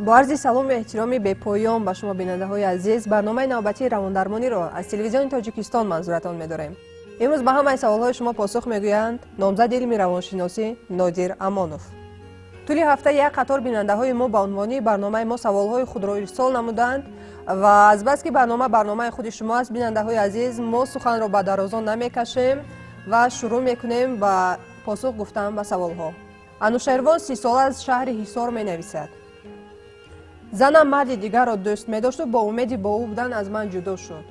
Бо арзи салому эҳтироми бепоён ба шумо, бинандаҳои азиз, барномаи навбатии равондармониро аз Телевизиони Тоҷикистон манзуратон медорем. Имрӯз ба ҳамаи саволҳои шумо посух мегӯянд номзади илми равоншиносӣ Нодир Амонов. Тӯли ҳафта як қатор бинандаҳои мо ба унвони барномаи мо саволҳои худро ирсол намуданд ва азбаски барнома барномаи худи шумо аст, бинандаҳои азиз, мо суханро ба дарозон намекашем ва шурӯъ мекунем ба посух гуфтан ба саволҳо. Анушервон, 30сола, аз шаҳри Ҳисор менависад: «Занам марди дигарро дӯст медошту бо умеди бо ӯ будан аз ман ҷудо шуд.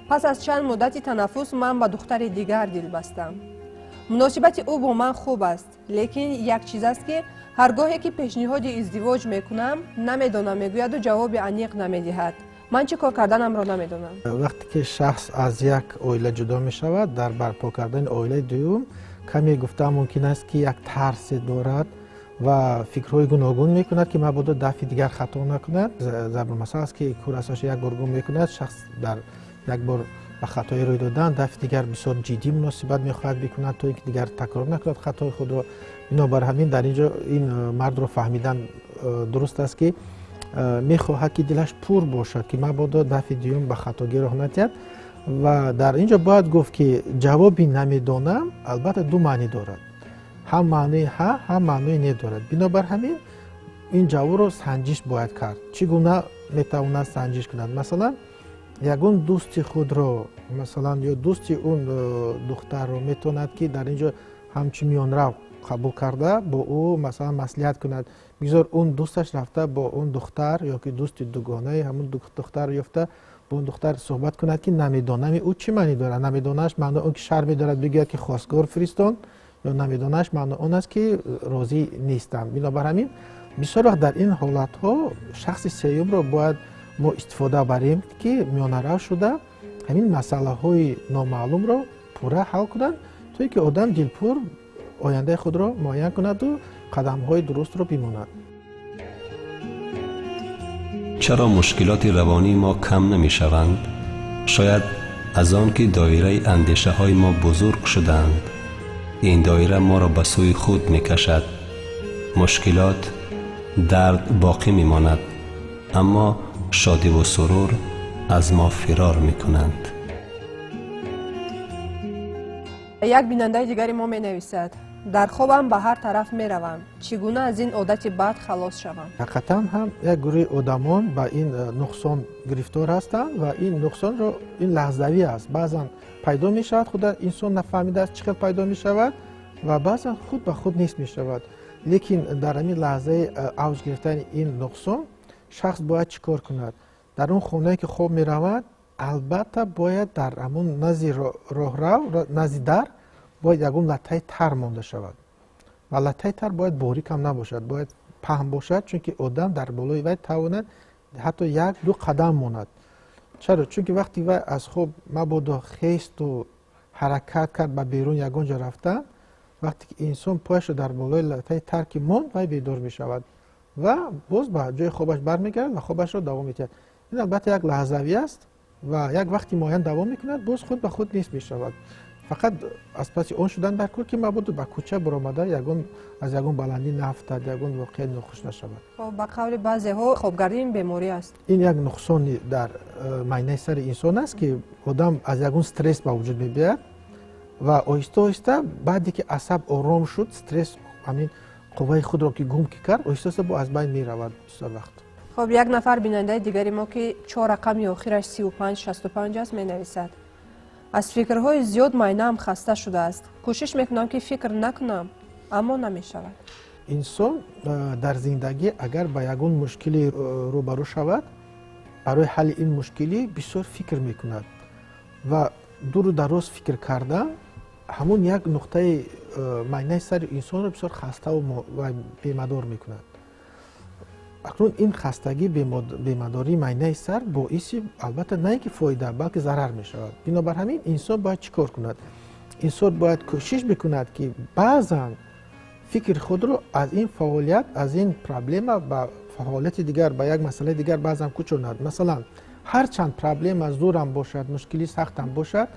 Пас аз чанд муддати танаффус ман ба духтари дигар дил бастам. Муносибати ӯ бо ман хуб аст, лекин як чиз аст, ки ҳар гоҳе ки пешниҳоди издивоҷ мекунам, намедонам мегӯяду ҷавоби аниқ намедиҳад. Ман чӣ кор карданамро намедонам». Вақте ки шахс аз як оила ҷудо мешавад, дар барпо кардани оилаи дуюм каме гуфтан мумкин аст, ки як тарсе дорад ва фикрҳои гуногун мекунад, ки мабодо дафъи дигар хато накунад. Зарбулмасал аст, ки кӯр асаша як бор гум мекунад. Шахс дар як бор ба хатои рӯй додан, дафъи дигар бисёр ҷиддӣ муносибат мехоҳад бикунад, то ин ки дигар такрор накунад хатои худро. Бинобар ҳамин дар ин ҷо ин мардро фаҳмидан дуруст аст, ки мехоҳад, ки дилаш пур бошад, ки мабодо дафъи дуюм ба хатогӣ роҳ надиҳад. Ва дар ин ҷо бояд гуфт, ки ҷавоби «намедонам» албатта ду маънӣ дорад: ҳам маънои «ҳа», ҳам маънои «не» дорад. Бинобар ҳамин ин ҷавобро санҷиш бояд кард. Чӣ гуна метавонад санҷиш кунад? Масалан, ягон дӯсти худро, масалан, ё дӯсти он духтарро метавонад, ки дар ин ҷо ҳамчун миёнрав қабул карда, бо ӯ, масалан, маслиҳат кунад. Бигзор он дӯсташ рафта бо он духтар ё ки дӯсти дугонаи ҳамун духтар ёфта, бо он духтар суҳбат кунад, ки намедонами ӯ чӣ маънӣ дорад. Намедонаш маъно он ки шарме дорад бигӯяд, ки хостгор фиристон, ё намедонаш маъно он аст, ки розӣ нестам. Бинобар ҳамин бисёр вақт дар ин ҳолатҳо шахси сеюмро бояд мо истифода барем, ки миёнарав шуда, ҳамин масъалаҳои номаълумро пурра ҳал кунанд, то ин ки одам дилпур ояндаи худро муайян кунаду қадамҳои дурустро бимонад. Чаро мушкилоти равонии мо кам намешаванд? Шояд аз он ки доираи андешаҳои мо бузург шудаанд. Ин доира моро ба сӯи худ мекашад. Мушкилот, дард боқӣ мемонад, аммо шодиву сурур аз мо фирор мекунанд. Як бинандаи дигари мо менависад: «Дар хобам ба ҳар тараф меравам. Чӣ гуна аз ин одати бад халос шавам?» Ҳақиқатан ҳам як гурӯҳи одамон ба ин нуқсон гирифтор ҳастанд ва ин нуқсонро, ин лаҳзавӣ аст, баъзан пайдо мешавад, худа инсон нафаҳмидааст, чӣ хел пайдо мешавад, ва баъзан худ ба худ нест мешавад. Лекин дар ҳамин лаҳзаи авҷ гирифтани ин нуқсон шахс бояд чӣ кор кунад? Дар он хонае ки хоб меравад, албатта бояд дар ҳамон назди роҳрав, назди дар бояд ягон латтаи тар монда шавад ва латтаи тар бояд борикам набошад, бояд паҳн бошад, чунки одам дар болои вай тавонад ҳатто як ду қадам монад. Чаро? Чунки вақте вай аз хоб мабодо хесту ҳаракат кард, ба берун ягон ҷо рафтан, вақте ки инсон пояшро дар болои латтаи тар ки монд, вай бедор мешавад ва боз ба ҷои хобаш бармегардад ва хобашро давом медиҳад. Ин албатта як лаҳзавӣ аст ва як вақти муайян давом мекунад, боз худ ба худ нест мешавад. Фақат аз паси он шудан дар кор, ки мабодо ба кӯча баромада, ягон аз ягон баландӣ наафтад, ягон воқеа нохуш нашавад. Ба қавли баъзеҳо, хобгардӣ ин беморӣ аст. Ин як нуқсони дар майнаи сари инсон аст, ки одам аз ягон стресс ба вуҷуд мебиёяд ва оҳиста оҳиста баъде ки асаб ором шуд, стресс ҳамин қувваи худро ки гум ки кард, оҳиста оҳиста бо аз байн меравад бисёр вақт. Хоб, як нафар бинандаи дигари мо, ки чор рақами охираш 3565 аст, менависад: «Аз фикрҳои зиёд майнаам хаста шудааст. Кӯшиш мекунам, ки фикр накунам, аммо намешавад». Инсон дар зиндагӣ агар ба ягон мушкиле рӯбарӯ шавад, барои ҳалли ин мушкилӣ бисёр фикр мекунад ва дуру дароз фикр кардан ҳамон як нуқтаи майнаи сари инсонро бисёр хаставу бемадор мекунад. Акнун ин хастагӣ, бемадории майнаи сар боиси албатта на ин ки фоида, балки зарар мешавад. Бинобар ҳамин инсон бояд чӣ кор кунад? Инсон бояд кӯшиш бикунад, ки баъзан фикри худро аз ин фаъолият, аз ин проблема ба фаъолияти дигар, ба як масъалаи дигар баъзан кӯчонад. Масалан, ҳарчанд проблема зурам бошад, мушкили сахтам бошад,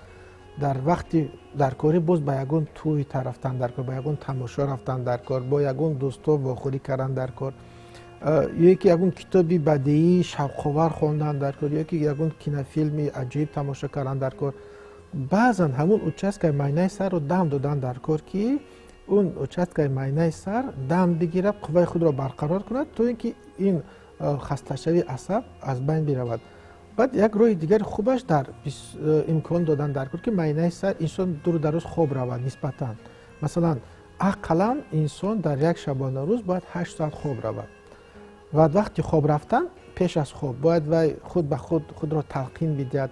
дар вақти даркорӣ боз ба ягон тӯй рафтан дар кор, ба ягон тамошо рафтан дар кор, бо ягон дӯсто вохӯрӣ кардан дар кор. Ё ки ягон китоби бадеӣ шавқовар хондан дар кор, ё ки ягон кинофилми аҷоиб тамошо кардан дар кор. Баъзан ҳамун участкаи майнаи сарро дам додан дар кор, ки он участкаи майнаи сар дам бигирад, қувваи худро барқарор кунад, то ин ки ин хасташавии асаб аз байн биравад. Баъд як роҳи дигари хубаш дар имкон додан дар кор, ки майнаи сар инсон дуру дароз хоб равад нисбатан. Масалан, ақаллан инсон дар як шабонарӯз бояд 8 соат хоб равад. Ва вақти хоб рафтан, пеш аз хоб бояд вай худ ба худ худро талқин бидиҳад,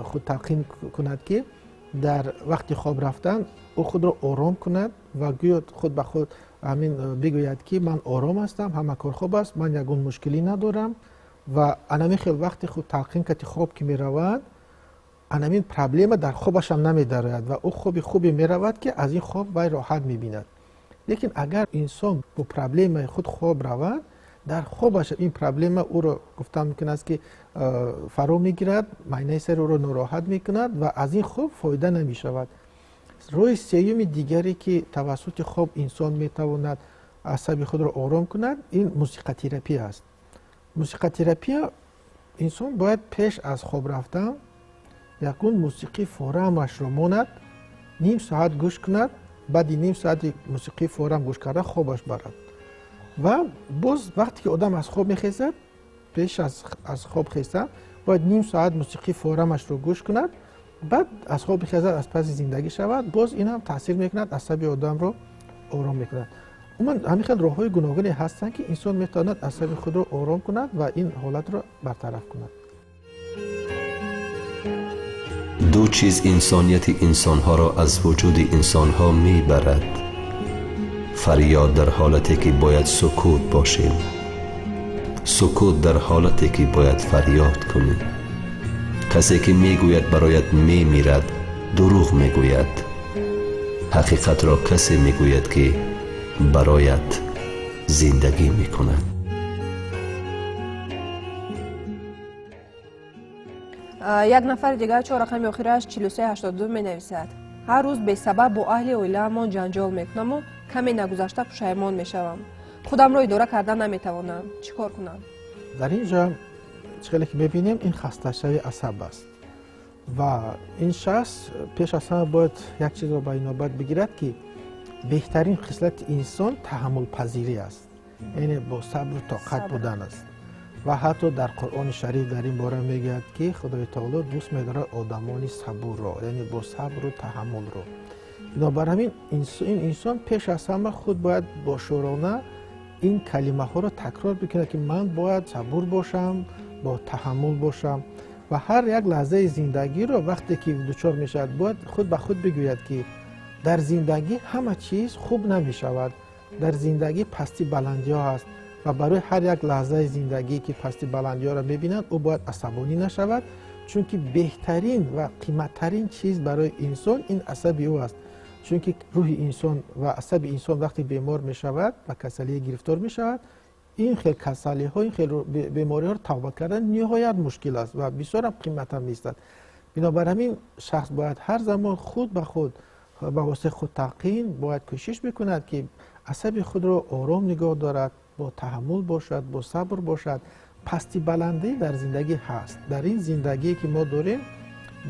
худ талқин кунад, ки дар вақти хоб рафтан ӯ худро ором кунад ва гӯё худ ба худ ҳамин бигӯяд, ки ман ором ҳастам, ҳама кор хуб аст, ман ягон мушкилӣ надорам. Ва анамин хел вақти худ талқин карди, хоб ки меравад, анамин проблема дар хобашам намедарояд ва ӯ хоби хубе меравад, ки аз ин хоб вай роҳат мебинад. Лекин агар инсон бо проблемаи худ хоб равад, дар хобаш ин проблема ӯро, гуфтан мумкин аст, ки фаро мегирад, майнаи сари ӯро нороҳат мекунад ва аз ин хоб фоида намешавад. Роҳи сеюми дигаре, ки тавассути хоб инсон метавонад асаби худро ором кунад, ин мусиқатерапия аст. Мусиқатерапия: инсон бояд пеш аз хоб рафтан ягон мусиқии форамашро монад, ним соат гӯш кунад. Баъди ним соати мусиқии форам гӯш карда, хобаш барад. Ва боз вақте ки одам аз хоб мехезад, пеш аз хоб хезтан бояд ним соат мусиқии форамашро гӯш кунад, баъд аз хоб бихезад, аз паси зиндагӣ шавад. Боз ин ҳам таъсир мекунад, асаби одамро ором мекунад. Умуман, ҳамин хел роҳҳои гуногуне ҳастанд, ки инсон метавонад асаби худро ором кунад ва ин ҳолатро бартараф кунад. Ду чиз инсонияти инсонҳоро аз вуҷуди инсонҳо мебарад: фарёд дар ҳолате ки бояд сукут бошем, сукут дар ҳолате ки бояд фарёд кунӣ. Касе ки мегӯяд бароят мемирад, дурӯғ мегӯяд. Ҳақиқатро касе мегӯяд, ки бароят зиндагӣ мекунад. Як нафари дигар, чор рақами охираш 4382, менависад: ҳар рӯз бесабаб бо аҳли оилаамон ҷанҷол мекунаму каме нагузашта пушаймон мешавам. Худамро идора карда наметавонам. Чӣ кор кунам? Дар ин ҷо чӣ хеле ки мебинем, ин хасташавии асаб аст ва ин шахс пеш аз ҳама бояд як чизро ба инобат бигирад, ки беҳтарин хислати инсон таҳаммулпазирӣ аст, яъне бо сабру тоқат будан аст. Ва ҳатто дар Қуръони Шариф дар ин бора мегӯяд, ки Худои Таоло дӯст медорад одамони сабурро, яъне бо сабру таҳаммулро. Бинобар ҳамин, ин инсон пеш аз ҳама худ бояд бошурона ин калимаҳоро такрор бикунад, ки ман бояд сабур бошам, бо таҳаммул бошам. Ва ҳар як лаҳзаи зиндагиро вақте ки дучор мешавад, бояд худ ба худ бигӯяд, ки дар зиндагӣ ҳама чиз хуб намешавад, дар зиндагӣ пасти баландиҳо ҳаст ва барои ҳар як лаҳзаи зиндагӣ, ки пасти баландиҳоро мебинад, ӯ бояд асабонӣ нашавад, чунки беҳтарин ва қиматтарин чиз барои инсон ин асаби ӯ аст. Чунки рӯҳи инсон ва асаби инсон вақте бемор мешавад, ба касалие гирифтор мешавад, ин хел касалиҳо, ин хел бемориҳоро табобат кардан ниҳоят мушкил аст ва бисёрам қиматам меистад. Бинобар ҳамин, шахс бояд ҳар замон худ ба худ ба воситаи худталқин бояд кӯшиш бикунад, ки асаби худро ором нигоҳ дорад, бо таҳаммул бошад, бо сабр бошад. Пасти баландӣ дар зиндагӣ ҳаст. Дар ин зиндагие, ки мо дорем,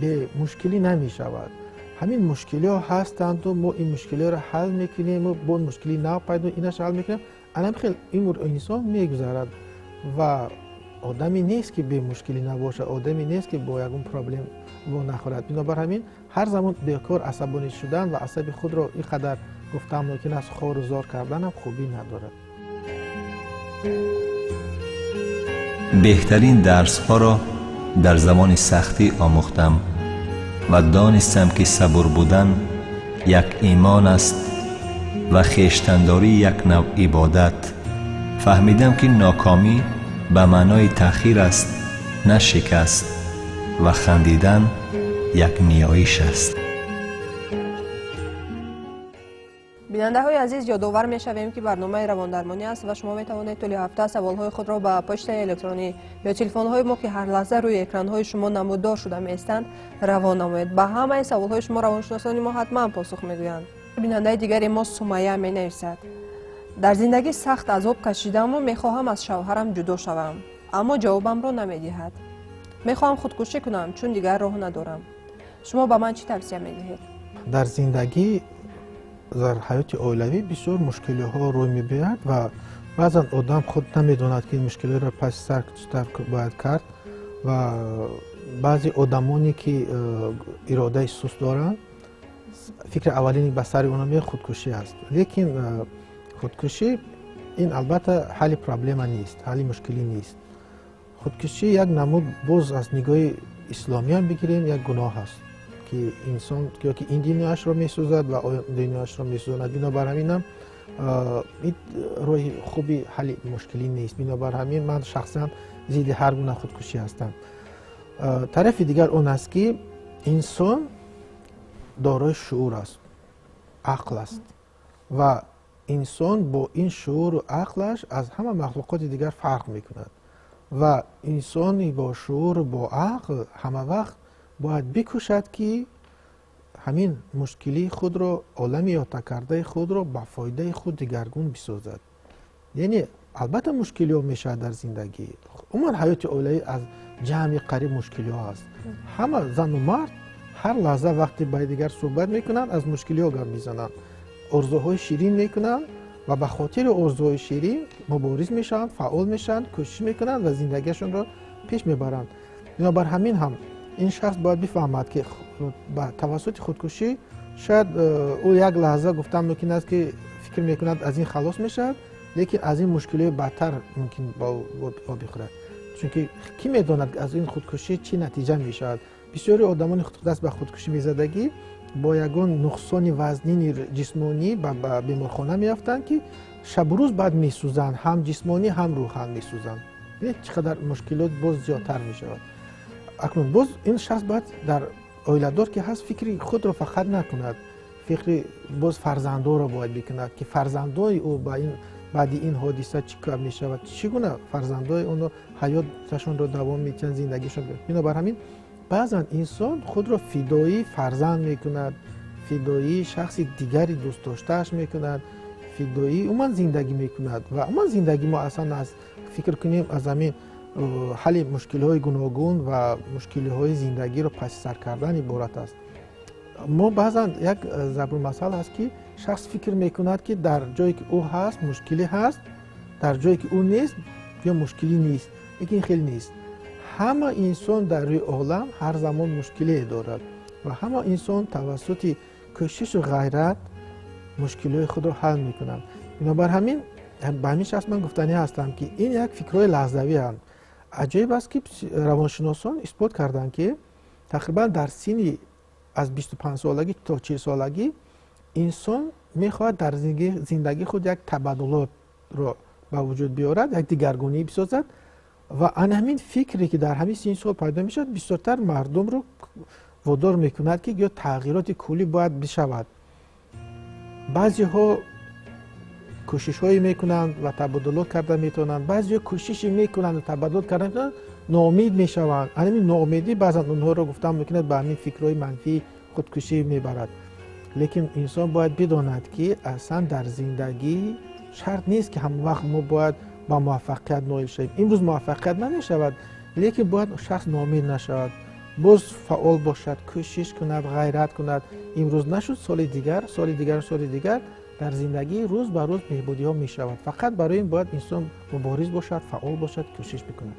бемушкилӣ намешавад. Ҳамин мушкилиҳо ҳастанду мо ин мушкилиҳоро ҳал мекунему бо мушкилии нав пайдо, инаш ҳал мекунем. Анам хел умр инсон мегузарад ва одаме нест, ки бемушкилӣ набошад, одаме нест, ки бо ягон проблем во нахӯрад. Бинобар ҳамин, ҳар замон бекор асабонӣ шудан ва асаби худро ин қадар, гуфтан мумкин аст, хору зор карданам хубӣ надорад. Беҳтарин дарсҳоро дар замони сахтӣ омӯхтам ва донистам, ки сабур будан як имон аст ва хештандорӣ як навъ ибодат. Фаҳмидам, ки нокомӣ ба маънои таъхир аст, на шикаст, ва хандидан як ниёиш аст. Бинандаҳои азиз, ёдовар мешавем, ки барномаи равондармонӣ аст ва шумо метавонед тӯли ҳафта саволҳои худро ба почтаи электронӣ ё телефонҳои мо, ки ҳар лаҳза рӯи экранҳои шумо намудор шуда меистанд, равон намоед. Ба ҳамаи саволҳои шумо равоншиносони мо ҳатман посух мегӯянд. Бинандаи дигари мо Сумая менависад: Дар зиндагӣ сахт азоб кашидаму мехоҳам аз шавҳарам ҷудо шавам, аммо ҷавобамро намедиҳад. Мехоҳам худкушӣ кунам, чун дигар роҳ надорам. Шумо ба ман чӣ тавсия медиҳед? Дар зиндагӣ, дар ҳаёти оилавӣ бисёр мушкилиҳо рӯй мебиёяд ва баъзан одам худ намедонад, ки ин мушкилиҳоро паси сар чӣ тавр бояд кард. Ва баъзе одамоне ки иродаи суст доранд, фикри аввалине ба сари онҳо меояд, худкушӣ аст. Лекин худкушӣ ин албатта ҳалли проблема нест, ҳалли мушкилӣ нест. Худкушӣ як намуд, боз аз нигоҳи исломиам бигирем, як гуноҳ аст, ки инсон ё ки ин дунёашро месӯзад ва дунёашро месӯзонад. Бинобар ҳаминам ин роҳи хуби ҳалли мушкилӣ нест. Бинобар ҳамин ман шахсан зидди ҳар гуна худкушӣ ҳастам. Тарафи дигар он аст, ки инсон дорои шуур аст, ақл аст ва инсон бо ин шууру ақлаш аз ҳама махлуқоти дигар фарқ мекунад. Ва инсони бо шууру бо ақл ҳама вақт бояд бикӯшад, ки ҳамин мушкилии худро, олами иҳотакардаи худро ба фоидаи худ дигаргун бисозад. Яъне албатта мушкилиҳо мешавад дар зиндагӣ. Умуман ҳаёти оилавӣ аз ҷамъи қариб мушкилиҳо аст. Ҳама зану мард ҳар лаҳза вақте ба дигар суҳбат мекунанд, аз мушкилиҳо гап мезананд, орзуҳои ширин мекунанд ва ба хотири орзуҳои ширин мубориз мешаванд, фаъол мешаванд, кӯшиш мекунанд ва зиндагиашонро пеш мебаранд. Бинобар ҳамин ҳам ин шахс бояд бифаҳмад, ки ба тавассути худкушӣ шояд ӯ як лаҳза, гуфтан мумкин аст, ки фикр мекунад, аз ин халос мешавад, лекин аз ин мушкилиҳои бадтар мумкин ба бихӯрад. Чунки кӣ медонад, аз ин худкушӣ чӣ натиҷа мешавад? Бисёри одамони даст ба худкушӣ мезадагӣ бо ягон нуқсони вазнини ҷисмонӣ ба беморхона меафтанд, ки шабу рӯз баъд месӯзанд, ҳам ҷисмонӣ, ҳам рӯҳан месӯзанд. Бинед, чӣ қадар мушкилот боз зиёдтар мешавад. Акнун боз ин шахс бояд дар оиладор ки ҳаст, фикри худро фақат накунад, фикри боз фарзандоро бояд бикунад, ки фарзандои ӯ ба ин баъди ин ҳодиса чӣ кор мешавад, чӣ гуна фарзандои онҳо ҳаёташонро давом медиҳанд, зиндагишон. Бинобар ҳамин баъзан инсон худро фидоии фарзанд мекунад, фидоии шахси дигари дӯстдоштааш мекунад, фидоии умуман зиндагӣ мекунад. Ва умуман зиндагӣ мо аслан аз фикр кунем, аз ҳамин ҳалли мушкилиҳои гуногун ва мушкилиҳои зиндагиро паси сар кардан иборат аст. Мо баъзан як зарбулмасал аст, ки шахс фикр мекунад, ки дар ҷое ки ӯ ҳаст, мушкилӣ ҳаст, дар ҷое ки ӯ нест, ё мушкилӣ нест. Лекин хел нест. Ҳама инсон дар рӯи олам ҳар замон мушкилие дорад ва ҳама инсон тавассути кӯшишу ғайрат мушкилиҳои худро ҳал мекунанд. Бинобар ҳамин ба ҳамин шахс ман гуфтанӣ ҳастам, ки ин як фикрҳои лаҳзавианд. Аҷоиб аст, ки равоншиносон исбот карданд, ки тақрибан дар синни аз 25-солагӣ то 40-солагӣ инсон мехоҳад дар зиндагии худ як табаддулотро ба вуҷуд биёрад, як дигаргунӣ бисозад. Ва ана ҳамин фикре, ки дар ҳамин синни сол пайдо мешавад, бисёртар мардумро водор мекунад, ки ё тағйироти куллӣ бояд бишавад. Баъзеҳо кӯшишҳое мекунанд ва табаддулот карда метавонанд, баъзеҳо кӯшише мекунанд ва табаддулот карда метавонанд, ноумед мешаванд. Ҳамин ноумедӣ баъзан онҳоро, гуфтан мумкин аст, ба ҳамин фикрҳои манфии худкушӣ мебарад. Лекин инсон бояд бидонад, ки аслан дар зиндагӣ шарт нест, ки ҳамавақт мо бояд ба муваффақият ноил шавем. Имрӯз муваффақият намешавад, лекин бояд шахс ноумед нашавад, боз фаъол бошад, кӯшиш кунад, ғайрат кунад. Имрӯз нашуд, соли дигар, соли дигар, соли дигар, дар зиндагӣ рӯз ба рӯз беҳбудиҳо мешавад. Фақат барои ин бояд инсон мубориз бошад, фаъол бошад, кӯшиш бикунад.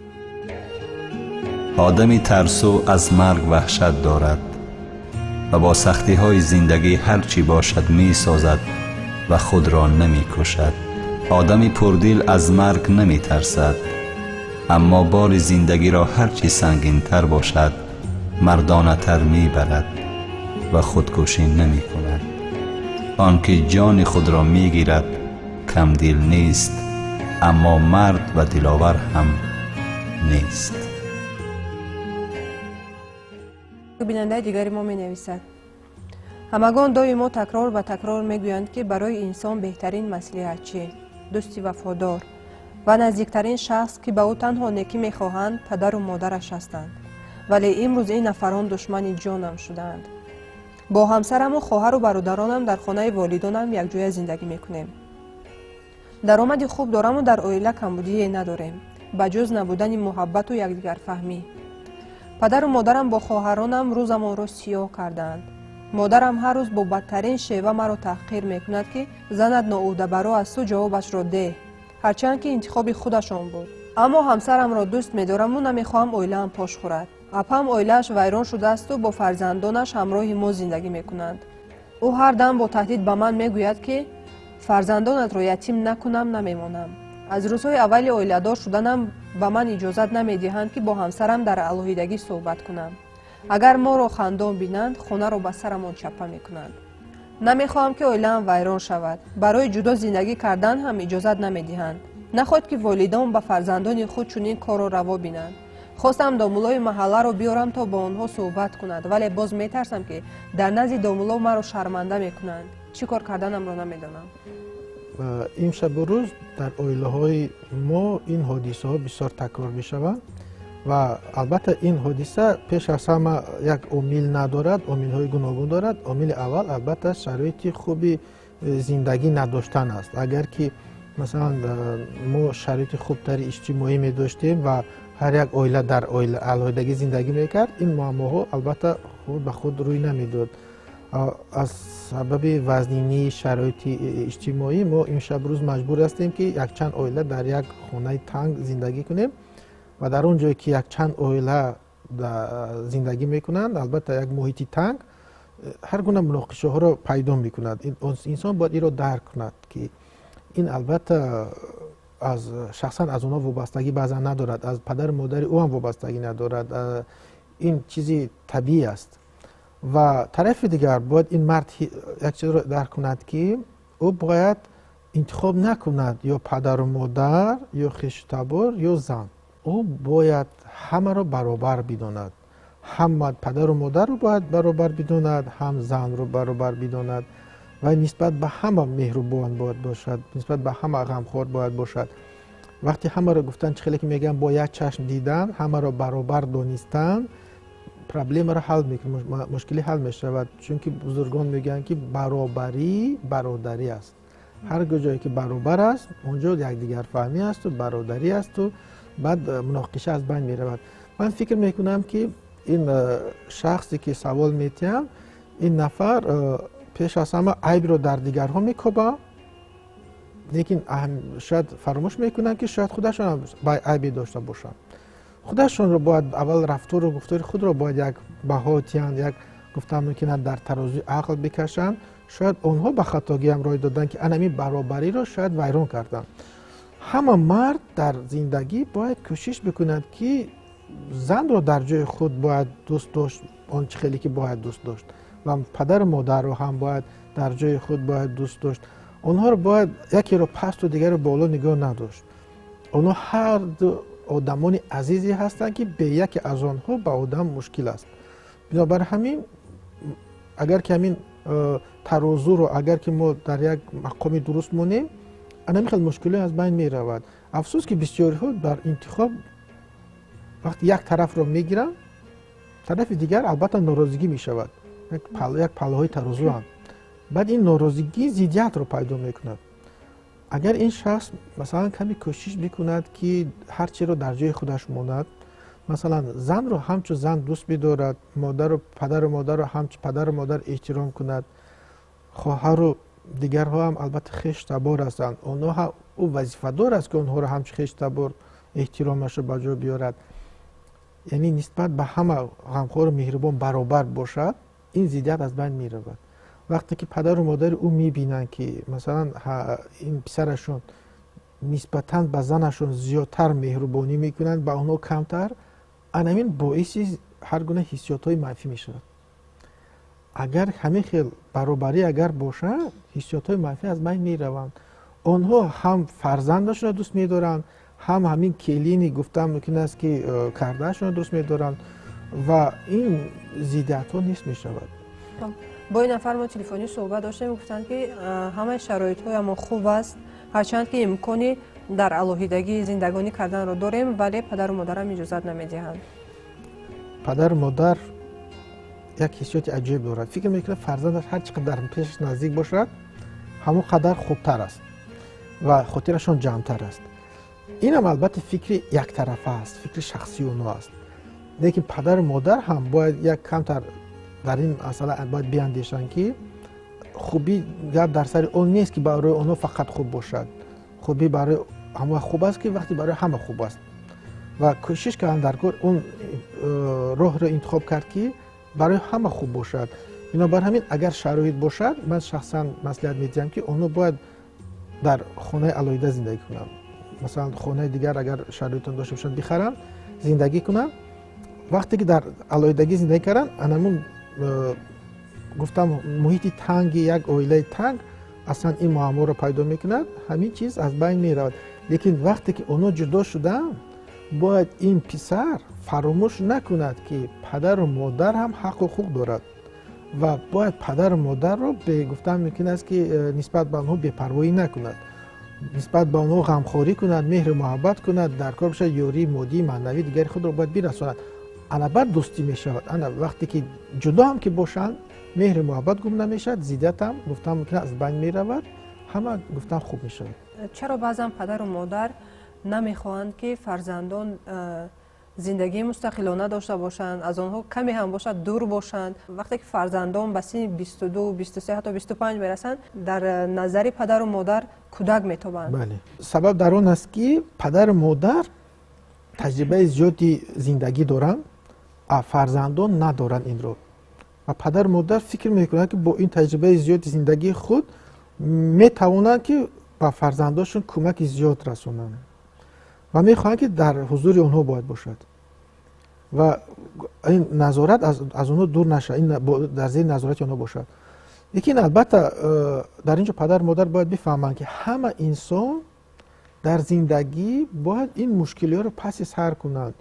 Одами тарсу аз марг ваҳшат дорад ва бо сахтиҳои зиндагӣ ҳар чӣ бошад месозад ва худро намекушад. Одами пурдил аз марг наметарсад, аммо бори зиндагиро ҳар чӣ сангинтар бошад, мардонатар мебарад ва худкушӣ намекунад. Он ки ҷони худро мегирад, камдил нест, аммо мард ва диловар ҳам нест. Бинандаи дигари мо менависад: ҳамагон доимо такрор ба такрор мегӯянд, ки барои инсон беҳтарин маслиҳатчӣ, дӯсти вафодор ва наздиктарин шахс, ки ба ӯ танҳо некӣ мехоҳанд, падару модараш ҳастанд. Вале имрӯз ин нафарон душмани ҷонам шудаанд. Бо ҳамсараму хоҳару бародаронам дар хонаи волидонам якҷоя зиндагӣ мекунем. Даромади хуб дораму дар оила камбудие надорем, ба ҷуз набудани муҳаббату якдигарфаҳмӣ. Падару модарам бо хоҳаронам рӯзамонро сиёҳ кардаанд. Модарам ҳар рӯз бо бадтарин шева маро таҳқир мекунад, ки занат ноӯҳдабаро аз ту ҷавобашро деҳ, ҳарчанд ки интихоби худашон буд. Аммо ҳамсарамро дӯст медораму намехоҳам оилаам пош хӯрад. Апам оилааш вайрон шудаасту бо фарзандонаш ҳамроҳи мо зиндагӣ мекунанд. Ӯ ҳар дам бо таҳдид ба ман мегӯяд, ки фарзандонатро ятим накунам, намемонам. Аз рӯзҳои аввали оиладор шуданам ба ман иҷозат намедиҳанд, ки бо ҳамсарам дар алоҳидагӣ суҳбат кунам. Агар моро хандон бинанд, хонаро ба сарамон чаппа мекунанд. Намехоҳам, ки оилаам вайрон шавад. Барои ҷудо зиндагӣ кардан ҳам иҷозат намедиҳанд. Нахоҳед, ки волидон ба фарзандони худ чунин корро раво бинанд. Хостам домуллои маҳалларо биёрам, то бо онҳо суҳбат кунад, вале боз метарсам, ки дар назди домулло маро шарманда мекунанд. Чӣ кор карданамро намедонам. Ин шабу рӯз дар оилаҳои мо ин ҳодисаҳо бисёр такрор мешаванд ва албатта ин ҳодиса пеш аз ҳама як омил надорад, омилҳои гуногун дорад. Омили аввал албатта шароити хуби зиндагӣ надоштан аст. Агар ки масалан мо шароити хубтари иҷтимоӣ медоштем ва ҳар як оила дар алоҳидагӣ зиндагӣ мекард, ин муаммоҳо албатта худ ба худ рӯй намедод. Аз сабаби вазнинии шароити иҷтимоӣ мо имшаб рӯз маҷбур ҳастем, ки якчанд оила дар як хонаи танг зиндагӣ кунем ва дар он ҷое ки якчанд оила зиндагӣ мекунанд, албатта як муҳити танг ҳар гуна муноқишаҳоро пайдо мекунад. Инсон бояд инро дарк кунад, ки ин албатта аз шахсан аз онҳо вобастагӣ баъзан надорад, аз падару модари ӯ ҳам вобастагӣ надорад, ин чизи табиӣ аст. Ва тарафи дигар бояд ин мард як чизро дарк кунад, ки ӯ бояд интихоб накунад ё падару модар, ё хешу табор, ё зан. Ӯ бояд ҳамаро баробар бидонад, ҳам падару модарро бояд баробар бидонад, ҳам занро баробар бидонад ва нисбат ба ҳама меҳрубон бояд бошад, нисбат ба ҳама ғамхор бояд бошад. Вақте ҳамаро гуфтан, чӣ хеле ки мегӯям, бо як чашм дидан, ҳамаро баробар донистан, проблемаро ҳал мекунад, мушкилӣ ҳал мешавад. Чунки бузургон мегӯянд, ки баробарӣ бародарӣ аст. Ҳар ҷое ки баробар аст, он ҷо якдигарфаҳмӣ асту бародарӣ асту баъд муноқиша аз байн меравад. Ман фикр мекунам, ки ин шахсе ки савол метиҳам, ин нафар пеш аз ҳама айбро дар дигарҳо мекобад, лекин шояд фаромӯш мекунанд, ки шояд худашон айбе дошта бошанд. Худашонро бояд аввал рафтору гуфтори худро бояд як баҳо тиҳанд, як гуфтан мумкин дар тарозуи ақл бикашанд. Шояд онҳо ба хатогиам рой доданд, ки анами баробариро шояд вайрон карданд. Ҳама мард дар зиндагӣ бояд кӯшиш бикунад, ки занро дар ҷои худ бояд дӯст дошт, он чӣ хеле ки бояд дӯст дошт, ва падару модарро ҳам бояд дар ҷои худ бояд дӯст дошт. Онҳоро бояд якеро пасту дигаро боло нигоҳ надошт. Онҳо ҳарду одамони азизе ҳастанд, ки бе яке аз онҳо ба одам мушкил аст. Бинобар ҳамин, агар ки ҳамин тарозуро агар ки мо дар як мақоми дуруст монем, анами хел мушкилӣ аз байн меравад. Афсӯс, ки бисёриҳо дар интихоб вақти як тарафро мегиранд, тарафи дигар албатта норозигӣ мешавад. Як паллаҳои тарозуанд. Баъд ин норозигӣ зиддиятро пайдо мекунад. Агар ин шахс масалан каме кӯшиш бикунад, ки ҳар чиро дар ҷои худаш монад, масалан занро ҳамчун зан дӯст бидорад, модару падару модарро ҳамчун падару модар эҳтиром кунад, хоҳару дигарҳо ҳам албатта хештабор ҳастанд, онҳо ӯ вазифадор аст, ки онҳоро ҳамчун хештабор эҳтиромашро ба ҷо биёрад, яъне нисбат ба ҳама ғамхору меҳрубон баробар бошад, ин зиддият аз байн меравад. Вақте ки падару модари ӯ мебинанд, ки масалан ин писарашон нисбатан ба занашон зиёдтар меҳрубонӣ мекунанд, ба онҳо камтар, анамин боиси ҳар гуна ҳиссиётҳои манфӣ мешавад. Агар ҳамин хел баробарӣ агар бошад, ҳиссиётҳои манфӣ аз байн мераванд. Онҳо ҳам фарзандашонро дӯст медоранд, ҳам ҳамин келини гуфтан мумкин аст, ки кардаашонро дӯст медоранд ва ин зиддиятҳо нест мешавад. Бо ин нафар мо телефонӣ суҳбат доштем, гуфтанд, ки ҳамаи шароитҳоямо хуб аст, ҳарчанд ки имкони дар алоҳидагӣ зиндагонӣ карданро дорем, вале падару модарам иҷозат намедиҳанд. Падару модар як ҳиссиёти аҷоиб дорад. Фикр мекунад, фарзандаш ҳар чӣ қадар пешаш наздик бошад, ҳамон қадар хубтар аст. Ва хотирашон ҷамътар аст. Инам албатта фикри яктарафа аст, фикри шахсии онҳо аст, лекин падару модар ҳам бояд як камтар дар ин масъала бояд биандешанд, ки хубӣ гап дар сари он нест, ки барои онҳо фақат хуб бошад. Хубӣ барои ҳама хуб аст, ки вақте барои ҳама хуб аст. Ва кӯшиш кардам дар кор он роҳро интихоб кард, ки барои ҳама хуб бошад. Бинобар ҳамин, агар шароит бошад, ман шахсан маслиҳат медиҳам, ки онҳо бояд дар хонаи алоҳида зиндагӣ кунанд. Масалан, хонаи дигар агар шароитон дошта бошанд, бихаранд, зиндагӣ кунанд. Вақте ки дар алоҳидагӣ зиндагӣ карданд, анамун гуфтам, муҳити танги як оилаи танг аслан ин муамморо пайдо мекунад, ҳамин чиз аз байн меравад. Лекин вақте ки онҳо ҷудо шуданд, бояд ин писар фаромӯш накунад, ки падару модар ҳам ҳаққу ҳуқуқ дорад ва бояд падару модарро гуфтан мумкин аст, ки нисбат ба онҳо бепарвоӣ накунад, нисбат ба онҳо ғамхорӣ кунад, меҳру муҳаббат кунад, дар кор бошад, ёрии моддӣ, маънавӣ, дигари худро бояд бирасонад. Ана баъд дӯстӣ мешавад. Ана вақте ки ҷудо ҳам ки бошанд, меҳру муҳаббат гум намешавад, зиддият ҳам, гуфтан мумкин, аз байн меравад, ҳама, гуфтан, хуб мешавад. Чаро баъзан падару модар намехоҳанд, ки фарзандон зиндагии мустақилона дошта бошанд, аз онҳо каме ҳам бошад дур бошанд? Вақте ки фарзандон ба синни 22, 23, ҳатто 25 мерасанд, дар назари падару модар кӯдак метобанд. Бале, сабаб дар он аст, ки падару модар таҷрибаи зиёди зиндагӣ доранд, а фарзандон надоранд инро. Ва падару модар фикр мекунанд, ки бо ин таҷрибаи зиёди зиндагии худ метавонанд, ки ба фарзандошон кӯмаки зиёд расонанд, ва мехоҳанд, ки дар ҳузури онҳо бояд бошад ва ин назорат аз онҳо дур нашавад, дар зери назорати онҳо бошад. Лекин албатта дар ин ҷо падару модар бояд бифаҳманд, ки ҳама инсон дар зиндагӣ бояд ин мушкилиҳоро паси сар кунанд.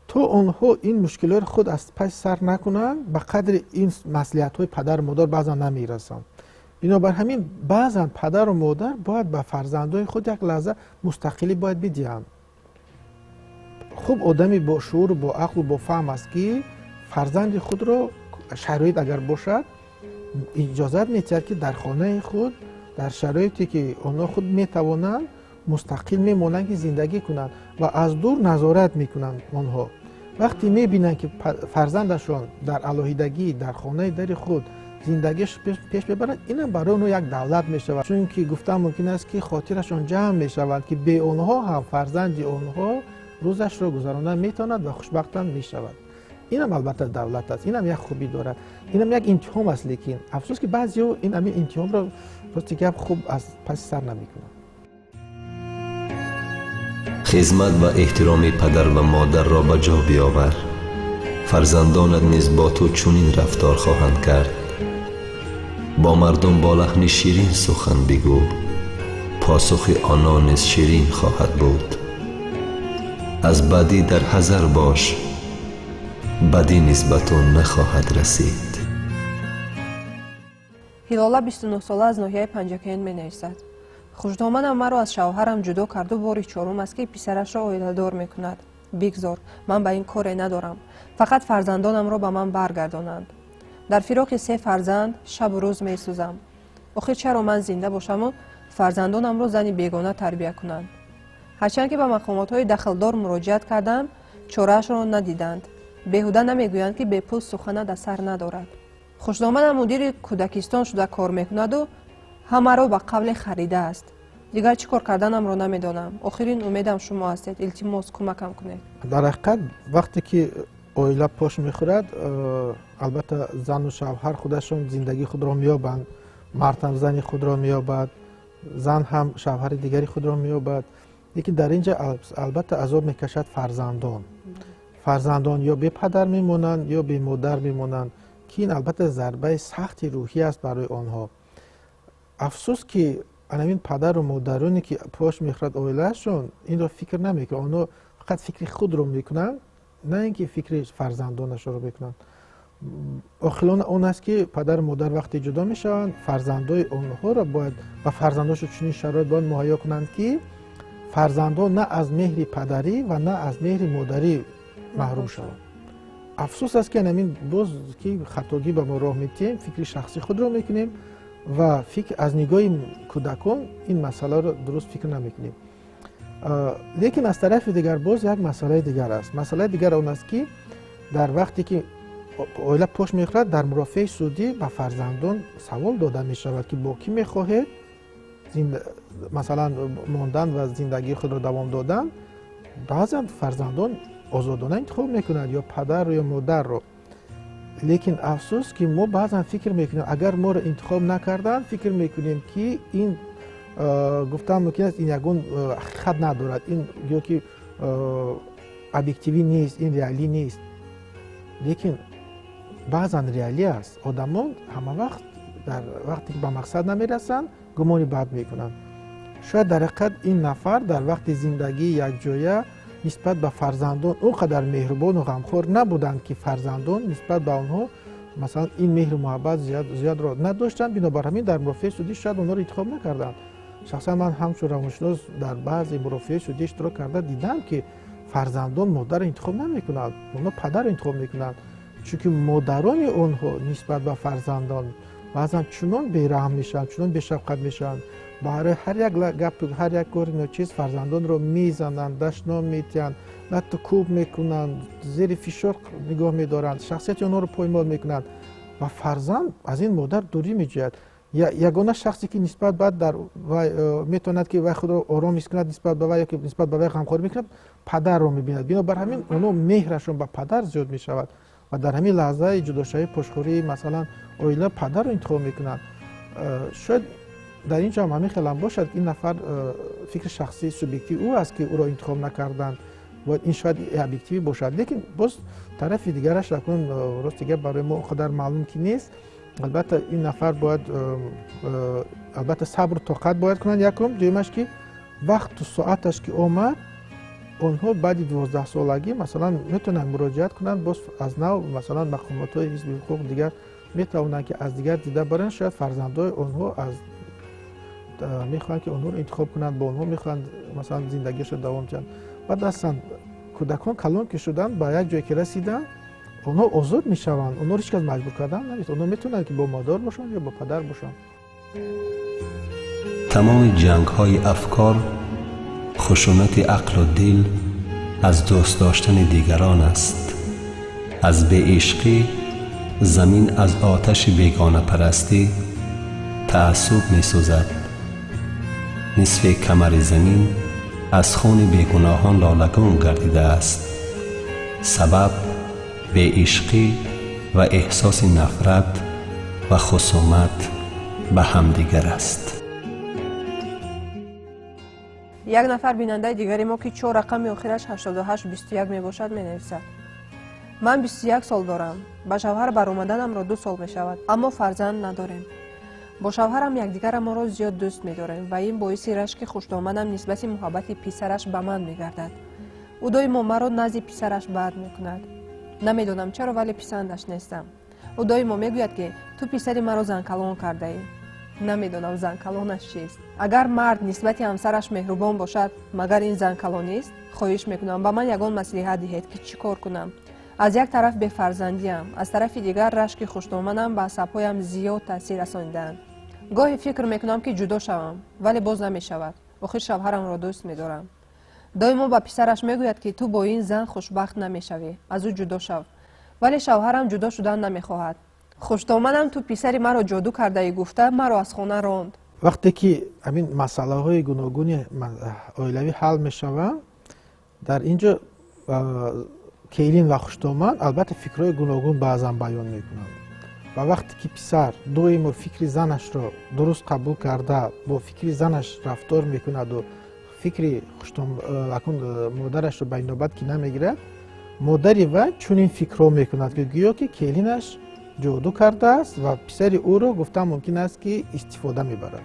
То онҳо ин мушкилиҳоро худ аз паси сар накунанд, ба қадри ин маслиҳатҳои падару модар баъзан намерасанд. Бинобар ҳамин, баъзан падару модар бояд ба фарзандои худ як лаҳза мустақилӣ бояд бидиҳанд. Хуб, одами бошууру бо ақлу бо фаҳм аст, ки фарзанди худро, шароит агар бошад, иҷозат медиҳад, ки дар хонаи худ, дар шароите ки онҳо худ метавонанд, мустақил мемонанд, ки зиндагӣ кунанд, ва аз дур назорат мекунанд. Онҳо вақте мебинанд, ки фарзандашон дар алоҳидагӣ, дар хонаи дари худ зиндагиаш пеш мебарад, инам барои онҳо як давлат мешавад, чунки гуфтан мумкин аст, ки хотирашон ҷамъ мешавад, ки бе онҳо ҳам фарзанди онҳо рӯзашро гузаронда метавонад ва хушбахтам мешавад. Инам албатта давлат аст, инам як хубӣ дорад, инам як имтиҳон аст. Лекин афсӯс, ки баъзеҳо ин ҳамин имтиҳонро, рости гап, хуб аз паси сар намекунанд. Хизмат ва эҳтироми падар ва модарро ба ҷо биёвар, фарзандонат низ бо ту чунин рафтор хоҳанд кард. Бо мардум бо лаҳни ширин сухан бигӯ, посухи онон низ ширин хоҳад буд. Аз бадӣ дар ҳазар бош, бадӣ низ ба ту нахоҳад расид. Ҳилола, 29 сола, аз ноҳияи Панҷакент менависад: «Хушдоманам маро аз шавҳарам ҷудо карду бори чорум аст, ки писарашро оиладор мекунад. Бигзор, ман ба ин коре надорам, фақат фарзандонамро ба ман баргардонанд. Дар фироқи се фарзанд шабу рӯз месӯзам. Охир чаро ман зинда бошаму фарзандонамро зани бегона тарбия кунанд? Ҳарчанд ки ба мақомотҳои дахлдор муроҷиат кардам, чораашро надиданд. Беҳуда намегӯянд, ки бепул суханат асар надорад. Хушдоманам мудири кӯдакистон шуда кор мекунаду ҳамаро ба қавле харидааст. Дигар чӣ кор карданамро намедонам. Охирин умедам шумо ҳастед. Илтимос, кӯмакам кунед». Дар ҳақиқат, вақте ки оила пош мехӯрад, албатта, зану шавҳар худашон зиндагии худро меёбанд. Мард ҳам зани худро меёбад, зан ҳам шавҳари дигари худро меёбад. Лекин дар ин ҷа албатта азоб мекашад фарзандон. Фарзандон ё бепадар мемонанд, ё бемодар мемонанд, ки ин албатта зарбаи сахти рӯҳӣ аст барои онҳо. Афсӯс, ки анамин падару модароне, ки пош мехӯрад оилаашон, инро фикр намекунанд. Онҳо фақат фикри худро мекунанд, на ин ки фикри фарзандонашонро мекунанд. Оқилона он аст, ки падару модар вақте ҷудо мешаванд, фарзандои онҳоро бояд ба фарзандошон чунин шароит бояд муҳайё кунанд, ки фарзандон на аз меҳри падарӣ ва на аз меҳри модарӣ маҳрум шаванд. Афсӯс аст, ки анамин боз ки хатогӣ ба мо роҳ медиҳем, фикри шахсии худро мекунем. Ва фикр аз нигоҳи кӯдакон ин масъаларо дуруст фикр намекунем. Лекин аз тарафи дигар боз як масъалаи дигар аст. Масъалаи дигар он аст, ки дар вақте ки оила пош мехӯрад, дар мурофиаи судӣ ба фарзандон савол дода мешавад, ки бо кӣ мехоҳед, масалан, мондан ва зиндагии худро давом додан. Баъзан фарзандон озодона интихоб мекунанд ё падарро, ё модарро. Лекин афсӯс, ки мо баъзан фикр мекунем, агар моро интихоб накарданд, фикр мекунем, ки ин, гуфтан мумкин аст, ин ягон ҳақиқат надорад, ин ё ки объективӣ нест, ин реалӣ нест. Лекин баъзан реалӣ аст. Одамон ҳама вақт дар вақте ки ба мақсад намерасанд, гумони бад мекунанд. Шояд дар ҳақиқат ин нафар дар вақти зиндагии якҷоя нисбат ба фарзандон он қадар меҳрубону ғамхор набуданд, ки фарзандон нисбат ба онҳо, масалан, ин меҳру муҳаббат зиёдро надоштанд. Бинобар ҳамин дар мурофиаи судӣ шояд онҳоро интихоб накарданд. Шахсан ман ҳамчун равоншинос дар баъзе мурофиаи судӣ иштирок карда дидам, ки фарзандон модарро интихоб намекунанд, онҳо падарро интихоб мекунанд, чунки модарони онҳо нисбат ба фарзандон баъзан чунон бераҳм мешаванд, чунон бешафқат мешаванд, барои ҳар як гап, ҳар як кори ночиз фарзандонро мезананд, дашном метиҳанд, латту кӯб мекунанд, зери фишор нигоҳ медоранд, шахсияти онҳоро поймол мекунанд ва фарзанд аз ин модар дурӣ меҷӯяд. Ягона шахсе, ки нисбат баъд дар вай метавонад, ки вай худро ором ҳис кунад нисбат ба вай ё ки нисбат ба вай ғамхорӣ мекунад, падарро мебинад. Бинобар ҳамин онҳо меҳрашон ба падар зиёд мешавад ва дар ҳамин лаҳзаи ҷудошавӣ, пошхӯрии, масалан, оила падарро интихоб мекунанд. Шояд дар ин ҷо ҳам ҳамин хелам бошад. Ин нафар фикри шахсии субъективи ӯ аст, ки ӯро интихоб накарданд. Бояд ин шояд объективӣ бошад, лекин боз тарафи дигараш акнун, рости гап, барои мо он қадар маълум ки нест. Албатта, ин нафар бояд, албатта, сабру тоқат бояд кунанд, якум. Дуюмаш, ки вақту соаташ ки омад, онҳо баъди 12-солагӣ, масалан, метавонанд муроҷиат кунанд боз аз нав, масалан, мақомотҳои ҳифзи ҳуқуқ дигар метавонанд, ки аз дигар дида баранд. Шояд фарзандҳои онҳо аз мехоҳанд, ки онҳоро интихоб кунанд, бо онҳо мехоҳанд, масалан, зиндагиашро давом диҳанд. Баъд ҳастанд кӯдакон, калон ки шуданд, ба як ҷое ки расиданд, онҳо озод мешаванд. Онҳоро ҳеҷ кас маҷбур кардан намест. Онҳо метавонанд, ки бо модар бошанд ё бо падар бошанд. Тамоми ҷангҳои афкор, хушунати ақлу дил аз дӯст доштани дигарон аст. Аз беишқӣ замин аз оташи бегонапарастӣ, таассуб месӯзад. Нисфи камари замин аз хуни бегуноҳон лолагун гардидааст. Сабаб беишқӣ ва эҳсоси нафрат ва хусумат ба ҳамдигар аст. Як нафар бинандаи дигари мо, ки чор рақами охираш 8821 мебошад, менависад: «Ман 21 сол дорам. Ба шавҳар баромаданамро 2 сол мешавад, аммо фарзанд надорем. Бо шавҳарам якдигарамонро зиёд дӯст медорем ва ин боиси рашки хушдоманам нисбати муҳаббати писараш ба ман мегардад. Ӯ доимо маро назди писараш бад мекунад. Намедонам чаро, вале писандаш нестам. Ӯ доимо мегӯяд, ки ту писари маро занкалон кардаӣ. Намедонам, занкалонаш чист. Агар мард нисбати ҳамсараш меҳрубон бошад, магар ин занкалонист? Хоҳиш мекунам, ба ман ягон маслиҳат диҳед, ки чӣ кор кунам. Аз як тараф бефарзандиам, аз тарафи дигар рашки хушдоманам ба асабҳоям зиёд таъсир расонидаанд. Гоҳе фикр мекунам, ки ҷудо шавам, вале боз намешавад. Охир шавҳарамро дӯст медорам. Доимо ба писараш мегӯяд, ки ту бо ин зан хушбахт намешавӣ, аз ӯ ҷудо шав. Вале шавҳарам ҷудо шудан намехоҳад. Хушдоманам ту писари маро ҷоду кардаӣ гуфта, маро аз хона ронд.» Вақте ки ҳамин масъалаҳои гуногуни оилавӣ ҳал мешаванд, дар ин ҷо келин ва хушдоман, албатта, фикрҳои гуногун баъзан баён мекунанд. Ва вақте ки писар доимо фикри занашро дуруст қабул карда, бо фикри занаш рафтор мекунаду фикри акун модарашро ба инобат ки намегирад, модари вай чунин фикрҳо мекунад, ки гӯё ки келинаш ҷоду кардааст ва писари ӯро, гуфтан мумкин аст, ки истифода мебарад.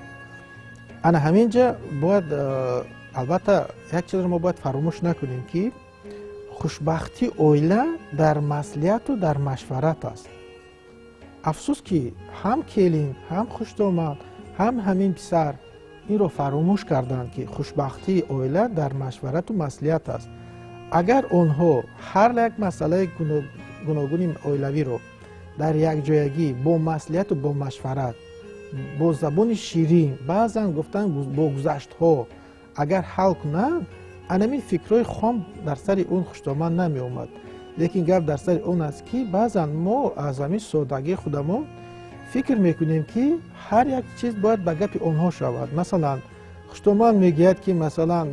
Ана ҳамин ҷа бояд, албатта, як чизро мо бояд фаромӯш накунем, ки хушбахтии оила дар маслиҳату дар машварат аст. Афсӯс, ки ҳам келин, ҳам хушдомад, ҳам ҳамин писар инро фаромӯш карданд, ки хушбахтии оила дар машварату маслиҳат аст. Агар онҳо ҳар як масъалаи гуногуни оилавиро дар якҷоягӣ бо маслиҳату бо машварат Бо забони ширин, баъзан гуфтан бо гузаштҳо агар ҳал кунанд, анамин фикрҳои хом дар сари он хуштоман намеомад. Лекин гап дар сари он аст, ки баъзан мо аз ҳамин содагии худамон фикр мекунем, ки ҳар як чиз бояд ба гапи онҳо шавад. Масалан, хуштоман мегӯяд, ки масалан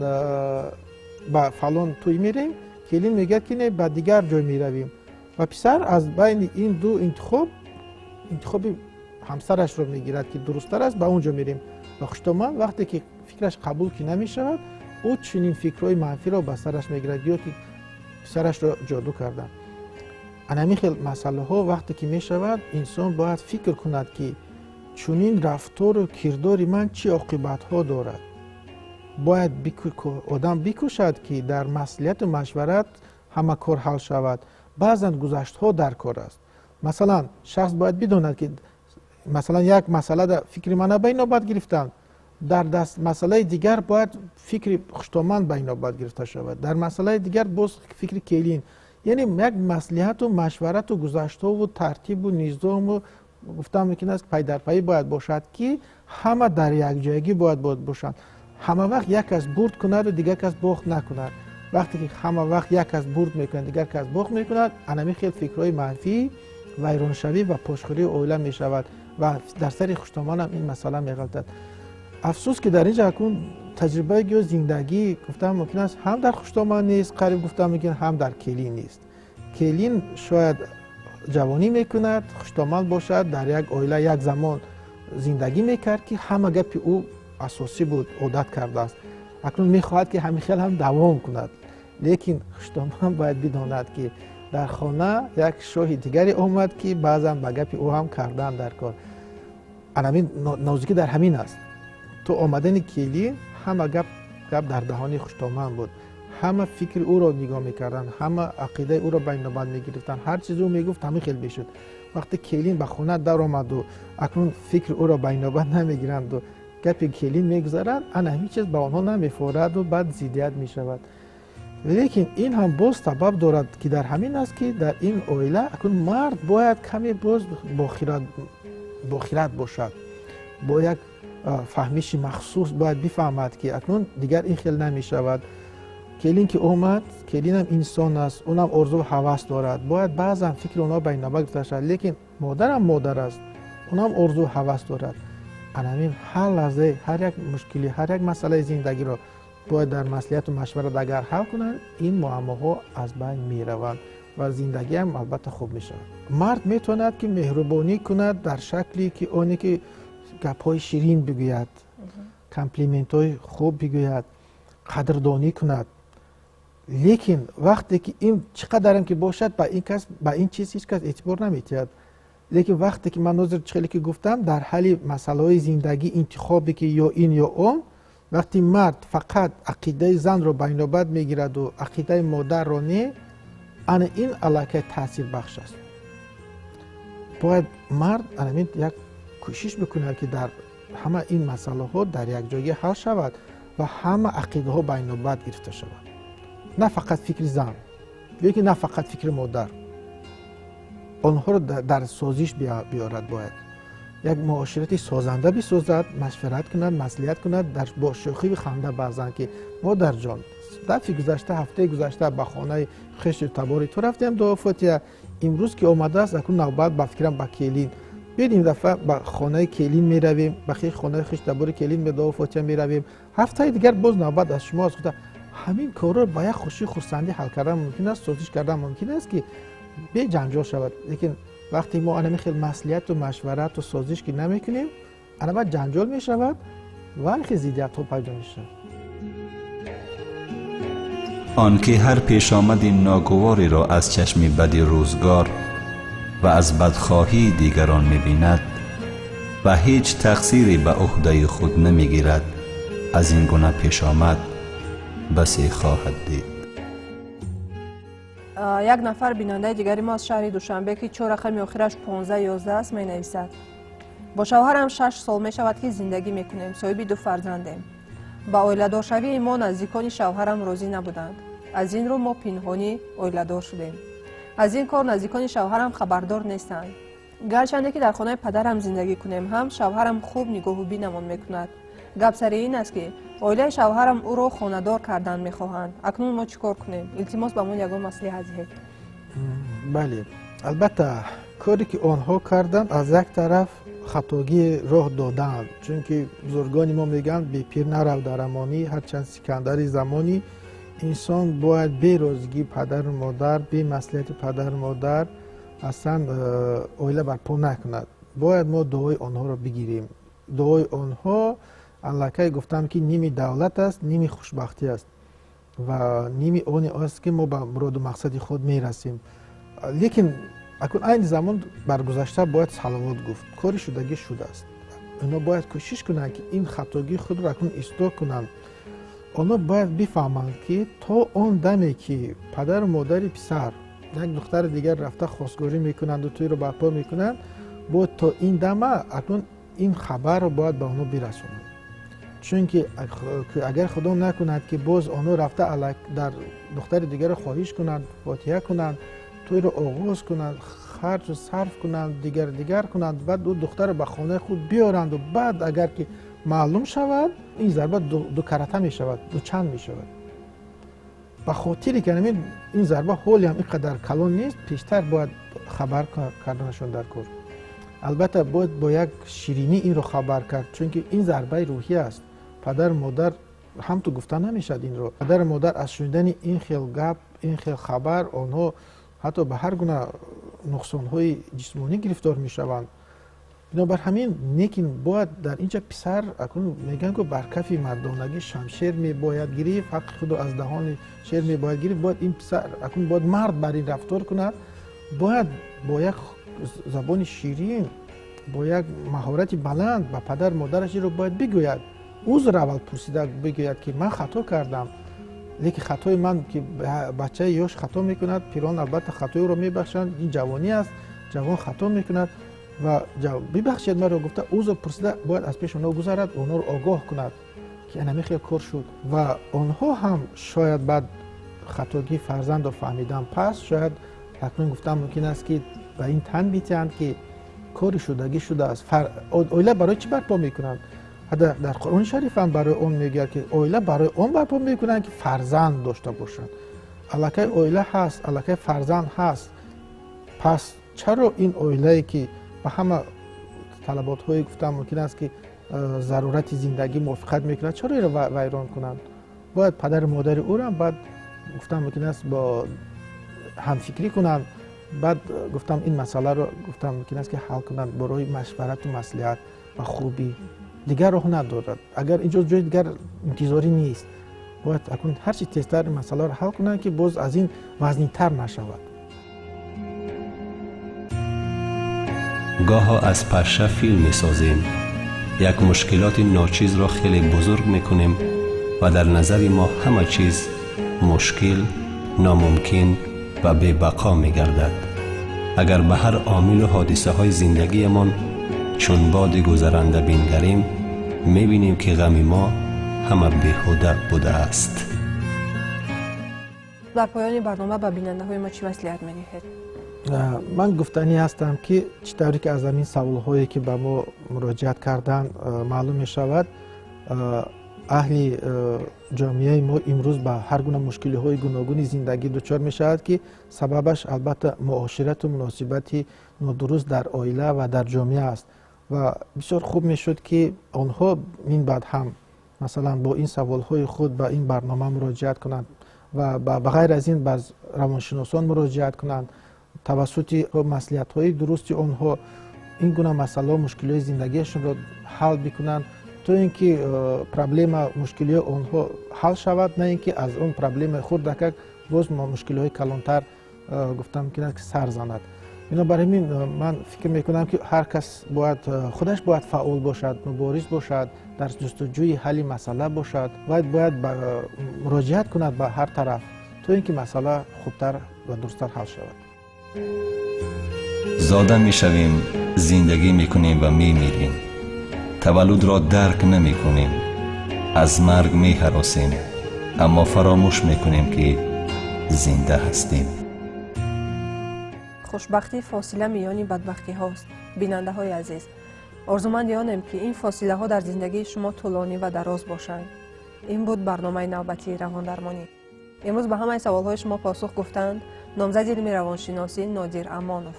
ба фалон тӯй мерем, келин мегӯяд, ки не, ба дигар ҷой меравем, ва писар аз байни ин ду интихоб интихоби ҳамсарашро мегирад, ки дурусттар аст, ба он ҷо мерем. Ва хуштоман вақте ки фикраш қабул ки намешавад, ӯ чунин фикрҳои манфиро ба сараш мегирад, ё ки писарашро ҷоду карданд. Анамин хел масъалаҳо вақте ки мешавад, инсон бояд фикр кунад, ки чунин рафтору кирдори ман чӣ оқибатҳо дорад. Бояд одам бикӯшад, ки дар маслиҳату машварат ҳама кор ҳал шавад. Баъзан гузаштҳо дар кор аст. Масалан, шахс бояд бидонад, ки масалан як масъалада фикри мана ба инобат гирифтанд, дар масъалаи дигар бояд фикри хуштоман ба инобат гирифта шавад, дар масъалаи дигар боз фикри келин. Яъне як маслиҳату машварату гузаштҳову тартибу низому гуфтан мумкин аст, пайдарпайӣ бояд бошад, ки ҳама дар якҷоягӣ бояд бошанд. Ҳама вақт як кас бурд кунаду дигар кас бохт накунад. Вақте ки ҳама вақт як кас бурд мекунад, дигар кас бохт мекунад, анамин хел фикрҳои манфӣ, вайроншавӣ ва пошхӯрии оила мешавад ва дар сари хуштоманам ин масъала меғалтад. Афсӯс, ки дар ин ҷо акун таҷрибаи гӯё зиндагӣ гуфтан мумкин аст, ҳам дар хуштоман нест, қариб гуфтан мумкин, ҳам дар келин нест. Келин шояд ҷавонӣ мекунад, хуштоман бошад, дар як оила як замон зиндагӣ мекард, ки ҳама гапи ӯ асосӣ буд, одат кардааст. Акнун мехоҳад, ки ҳамин хел ҳам давом кунад. Лекин хуштоман бояд бидонад, ки дар хона як шоҳи дигаре омад, ки баъзан ба гапи ӯ ҳам кардан дар кор. Анамин нозукӣ дар ҳамин аст. То омадани келин ҳама гап гап дар даҳони хуштоман буд, ҳама фикри ӯро нигоҳ мекарданд, ҳама ақидаи ӯро ба инобат мегирифтанд, ҳар чизе ӯ мегуфт, ҳамин хел мешуд. Вақте келин ба хона даромаду акнун фикри ӯро ба инобат намегиранду гапи келин мегузарад, ана ҳамин чиз ба онҳо намефораду баъд зиддият мешавад. Лекин ин ҳам боз сабаб дорад, ки дар ҳамин аст, ки дар ин оила акнун мард бояд каме боз бохират бошад, бо як фаҳмиши махсус бояд бифаҳмад, ки акнун дигар ин хел намешавад. Келин ки омад, келинам инсон аст, унам орзу ҳавас дорад, бояд баъзан фикри онҳо ба инобат гирифта шавад. Лекин модарам модар аст, унам орзу ҳавас дорад. Анамин ҳар лаҳзаи ҳар як мушкилӣ, ҳар як масъалаи зиндагиро бояд дар маслиҳату машварат агар ҳал кунанд, ин муаммоҳо аз байн мераванд ва зиндагиам албатта хуб мешавад. Мард метавонад, ки меҳрубонӣ кунад дар шакле ки оне ки гапҳои ширин бигӯяд, комплиментҳои хуб бигӯяд, қадрдонӣ кунад. Лекин вақте ки ин чӣ қадарам ки бошад, ба ин кас, ба ин чиз ҳеҷ кас эътибор наметиҳад. Лекин вақте ки ман ҳозир хеле ки гуфтам, дар ҳалли масъалаҳои зиндагӣ интихобе ки ё ин ё он, вақти мард фақат ақидаи занро ба инобат мегираду ақидаи модарро не, ана ин аллакай таъсирбахш аст. Бояд мард анамин як кӯшиш бикунад, ки дар ҳама ин масъалаҳо дар якҷоягӣ ҳал шавад ва ҳама ақидаҳо ба инобат гирифта шавад, на фақат фикри зан ё ки на фақат фикри модар. Онҳоро дар созиш биёрад, бояд як муоширати созанда бисозад, машварат кунад, маслиҳат кунад бо шӯхию ханда баъзан, ки модарҷон, дафъи гузашта, ҳафтаи гузашта ба хонаи хешу табори ту рафтем дуо фотиҳа, имрӯз ки омадааст, акун навбат ба фикрам ба келин. Биёед, ин дафъа ба хонаи келин меравем, ба хонаи хешу табори келин дуо фотиҳа меравем, ҳафтаи дигар боз навбат аз шумо аст. Гуфта, ҳамин корро ба як хушию хурсандӣ ҳал кардан мумкин аст, созиш кардан мумкин аст, ки беҷанҷол шавад. Лекин вақте мо анами хел маслиҳату машварату созиш ки намекунем, ана баъд ҷанҷол мешавад ва хел зиддиятҳо пайдо мешавад. Он ки ҳар пешомади ногувориро аз чашми бади рӯзгор ва аз бадхоҳии дигарон мебинад ва ҳеҷ тақсире ба ӯҳдаи худ намегирад, аз ин гуна пешомад басе хоҳад дид. Як нафар бинандаи дигари мо аз шаҳри Душанбе, ки чор рақами охираш 1511 аст, менависад: бо шавҳарам 6 сол мешавад, ки зиндагӣ мекунем, соҳиби ду фарзандем. Ба оиладоршавии мо наздикони шавҳарам розӣ набуданд. Аз ин рӯ мо пинҳонӣ оиладор шудем. Аз ин кор наздикони шавҳарам хабардор нестанд. Гарчанде ки дар хонаи падарам зиндагӣ кунем ҳам, шавҳарам хуб нигоҳубинамон мекунад. Гап сари ин аст, ки оилаи шавҳарам ӯро хонадор кардан мехоҳанд. Акнун мо чӣ кор кунем? Илтимос, ба мо ягон маслиҳат диҳед. Бале, албатта, коре ки онҳо карданд, аз як тараф хатогӣ роҳ доданд, чунки бузургони мо мегӯянд: «Бепир нарав дар амонӣ, ҳарчанд сикандари замонӣ». Инсон бояд бе розигии падару модар, бемаслиҳати падару модар аслан оила барпо накунад. Бояд мо дуои онҳоро бигирем. Дуои онҳо аллакай гуфтам, ки ними давлат аст, ними хушбахтӣ аст ва ними оне аст, ки мо ба муроду мақсади худ мерасем. Лекин акун айни замон бар гузашта бояд салавот гуфт. Кори шудагӣ шудааст. Онҳо бояд кӯшиш кунанд, ки ин хатогии худро акнун ислоҳ кунанд. Онҳо бояд бифаҳманд, ки то он даме ки падару модари писар як духтари дигар рафта хостгорӣ мекунанду тӯйро барпо мекунанд, бояд то ин дама акнун ин хабарро бояд ба онҳо бирасонанд, чунки агар худо накунад, ки боз онҳо рафта дар духтари дигарро хоҳиш кунанд, фотиҳа кунанд, тӯйро оғоз кунанд, харҷу сарф кунанд, дигар дигар кунанд, баъд ӯ духтарро ба хонаи худ биёранду баъд агар ки маълум шавад, ин зарба дукарата мешавад, дучанд мешавад. Ба хотире ки ин зарба ҳоле ҳам ин қадар калон нест, пештар бояд хабар карданашон дар кор. Албатта, бояд бо як ширинӣ инро хабар кард, чунки ин зарбаи рӯҳӣ аст. Падару модар ҳам ту гуфта намешавад инро. Падару модар аз шунидани ин хел гап, ин хел хабар, онҳо ҳатто ба ҳар гуна нуқсонҳои ҷисмонӣ гирифтор мешаванд. Бинобар ҳамин, лекин бояд дар инҷа писар акнун мегӯянд, ки бар кафи мардонагӣ шамшер мебояд гирифт, ҳаққи худро аз даҳони шер мебояд гирифт. Бояд ин писар акнун бояд мард бар ин рафтор кунад, бояд бо як забони ширин, бо як маҳорати баланд ба падару модараш инро бояд бигӯяд, узр аввал пурсида бигӯяд, ки ман хато кардам, лекин хатои ман, ки бачаи ёш хато мекунад, пирон албатта хатои ӯро мебахшанд, ин ҷавонӣ аст, ҷавон хато мекунад ва бибахшед маро гуфта, узр пурсида бояд аз пеши онҳо гузарад, онҳоро огоҳ кунад, ки ана хел кор шуд. Ва онҳо ҳам шояд баъд хатогии фарзандро фаҳмидан пас шояд акнун гуфтан мумкин аст, ки ба ин тан битиҳанд, ки кори шудагӣ шудааст. Оила барои чӣ барпо мекунанд? Дар Қуръони Шариф ҳам барои он мегӯяд, ки оила барои он барпо мекунанд, ки фарзанд дошта бошанд. Аллакай оила ҳаст, аллакай фарзанд ҳаст, пас чаро ин оилае, ки ба ҳама талаботҳое, гуфтан мумкин аст, ки зарурати зиндагӣ мувофиқат мекунад, чаро инро вайрон кунанд? Бояд падару модари ӯро баъд, гуфтан мумкин аст, бо ҳамфикрӣ кунанд, баъд гуфтам, ин масъаларо, гуфтан мумкин аст, ки ҳал кунанд бо роҳи машварату маслиҳат ва хубӣ. Дигар роҳ надорад. Агар инҷо ҷои дигар интизорӣ нест, бояд акнун ҳарчи тезтар ин масъаларо ҳал кунанд, ки боз аз ин вазнинтар нашавад. Гоҳо аз паша филм месозем, як мушкилоти ночизро хеле бузург мекунем ва дар назари мо ҳама чиз мушкил, номумкин ва бебақо мегардад. Агар ба ҳар омилу ҳодисаҳои зиндагиямон чун боди гузаранда бингарем, мебинем, ки ғами мо ҳама беҳуда будааст. Дар поёни барнома ба бинандаҳои мо чӣ маслиҳат медиҳед? Ман гуфтанӣ ҳастам, ки чӣ тавре ки аз ҳамин саволҳое, ки ба мо муроҷиат карданд, маълум мешавад, аҳли ҷомеаи мо имрӯз ба ҳар гуна мушкилиҳои гуногуни зиндагӣ дучор мешавад, ки сабабаш албатта муоширату муносибати нодуруст дар оила ва дар ҷомеа аст. Ва бисёр хуб мешуд, ки онҳо мин баъд ҳам, масалан, бо ин саволҳои худ ба ин барнома муроҷиат кунанд ва ба ғайр аз ин ба равоншиносон муроҷиат кунанд. Тавассути маслиҳатҳои дурусти онҳо ин гуна масъалаҳо, мушкилиҳои зиндагиашонро ҳал бикунанд, то ин ки проблема, мушкилиҳои онҳо ҳал шавад, на ин ки аз он проблемаи хурдакак боз мушкилиҳои калонтар, гуфта мумкин аст, ки сар занад. Бинобар ҳамин, ман фикр мекунам, ки ҳар кас бояд худаш бояд фаъол бошад, мубориз бошад, дар ҷустуҷӯи ҳалли масъала бошад ва бояд муроҷиат кунад ба ҳар тараф, то ин ки масъала хубтар ва дурусттар ҳал шавад. Зода мешавем, зиндагӣ мекунем ва мемирем. Таваллудро дарк намекунем, аз марг меҳаросем, аммо фаромӯш мекунем, ки зинда ҳастем. Хушбахтӣ фосила миёни бадбахтиҳост. Бинандаҳои азиз, орзуманди онем, ки ин фосилаҳо дар зиндагии шумо тӯлонӣ ва дароз бошанд. Ин буд барномаи навбатии равондармонӣ. Имрӯз ба ҳамаи саволҳои шумо посух гуфтанд номзади илми равоншиносӣ Нодир Амонов.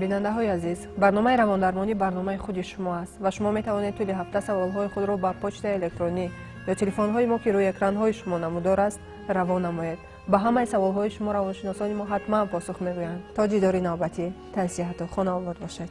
Бинандаҳои азиз, барномаи равондармонӣ барномаи худи шумо аст ва шумо метавонед тӯли ҳафта саволҳои худро ба почтаи электронӣ ё телефонҳои мо, ки рӯи экранҳои шумо намудор аст, равон намоед. Ба ҳамаи саволҳои шумо равоншиносони мо ҳатман посух мегӯянд. То дидори навбатӣ тансиҳату хонаобод бошед.